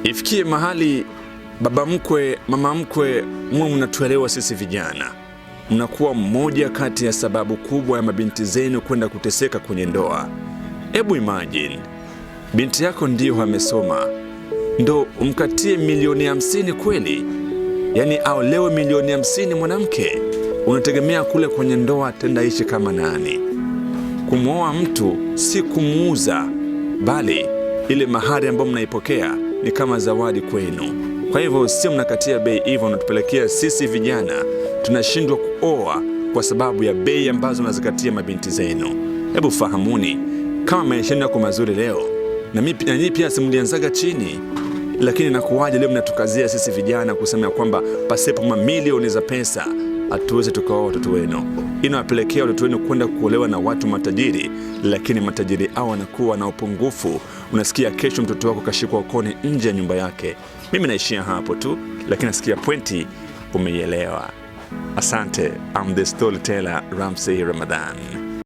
Ifikie mahali baba mkwe, mama mkwe, muwe mnatuelewa sisi vijana. Mnakuwa mmoja kati ya sababu kubwa ya mabinti zenu kwenda kuteseka kwenye ndoa. Hebu imagine binti yako ndiyo amesoma, ndo umkatie milioni 50 kweli? Yaani aolewe milioni 50 mwanamke, unategemea kule kwenye ndoa ataishi kama nani? Kumwoa mtu si kumuuza, bali ile mahari ambayo mnaipokea ni kama zawadi kwenu. Kwa hivyo sio mnakatia bei hivyo, mnatupelekea sisi vijana tunashindwa kuoa kwa sababu ya bei ambazo mnazikatia mabinti zenu. Hebu fahamuni, kama maisha yenu yako mazuri leo, na nyinyi pia si mlianzaga chini, lakini nakuwaje leo mnatukazia sisi vijana kusema ya kwamba pasipo mamilioni za pesa hatuwezi tukaoa watoto wenu. Inawapelekea watoto wenu kwenda kuolewa na watu matajiri, lakini matajiri hao wanakuwa na upungufu. Unasikia kesho mtoto wako kashikwa ukoni nje ya nyumba yake. Mimi naishia hapo tu, lakini nasikia pointi umeielewa. Asante. I'm the storyteller Ramsey Ramadhan.